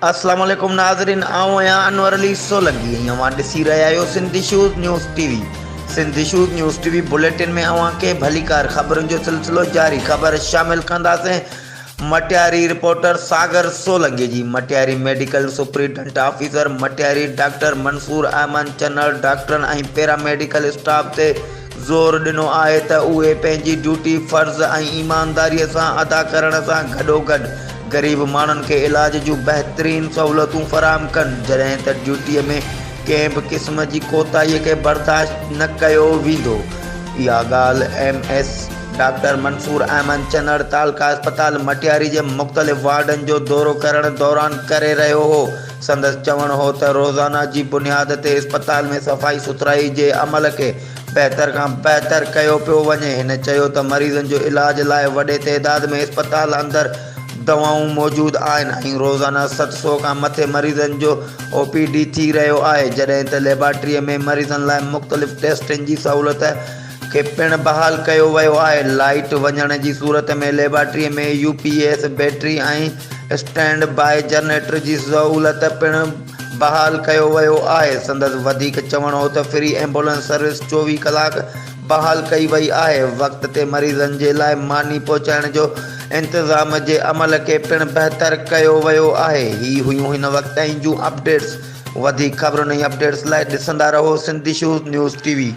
اسلام عليڪم ناظرين آئون آهيان انور علي سولنگي ۽ اوهان ڏسي رهيا آهيو Sindh issues news T V Sindh issues news T V bulletin ۾ اوهان کي ڀليڪار خبرن جو سلسلو جاري خبر شامل ڪنداسين مٽياري رپورٽر ساگر سولنگي جي Matiari medical superintendent officer Matiari doctor Mansoor Ahmed Channar ڊاڪٽرن ۽ پيرا ميڊيڪل اسٽاف تي زور ڏنو آهي ته اهي پنهنجي ڊيوٽي فرض ۽ ايمانداري سان ادا ڪرڻ سان گڏوگڏ غريب ماڻهن کي علاج جون بهترين سهولتون فراهم ڪن جڏهن ته ڊيوٽي ۾ ڪنهن به قسم جي ڪوتاهي کي برداشت نه ڪيو ويندو. اها ڳالهه M S doctor Mansoor Ahmed Channar تعلقه اسپتال مٽياري جي مختلف وارڊن جو دورو ڪرڻ دوران ڪري رهيو هو. سندس چوڻ هو ته روزانه جي بنياد تي اسپتال ۾ صفائي سٿرائي جي عمل کي بهتر کان بهتر ڪيو پيو وڃي. هن چيو ته مريضن جو علاج لاء وڏي تعداد ۾ اسپتال اندر دوائون موجود آهن ۽ روزانه 700 کان مٿي مريضن جو او پي ڊي ٿي رهيو آهي جڏهن ته ليبارٽري ۾ مريضن لاء مختلف ٽيسٽن جي سهولت کي پڻ بحال ڪيو ويو آهي. لائيٽ وڃڻ جي صورت ۾ laboratory ۾ U P S battery ۽ stand by generator جي سهولت پڻ بحال ڪيو ويو آهي. سندس وڌيڪ چوڻ هو ته فري ايمبولينس سروس 24 ڪلاڪ بحال ڪئي وئي آهي، وقت تي مريضن جي لاء ماني پهچائڻ جو انتظام جي عمل کي پڻ بهتر ڪيو ويو آهي. هي هيون هن وقت تائين جون اپڊيٽس. وڌيڪ خبرن ۽ اپڊيٽس لاء ڏسندا رهو Sindh issues news T V.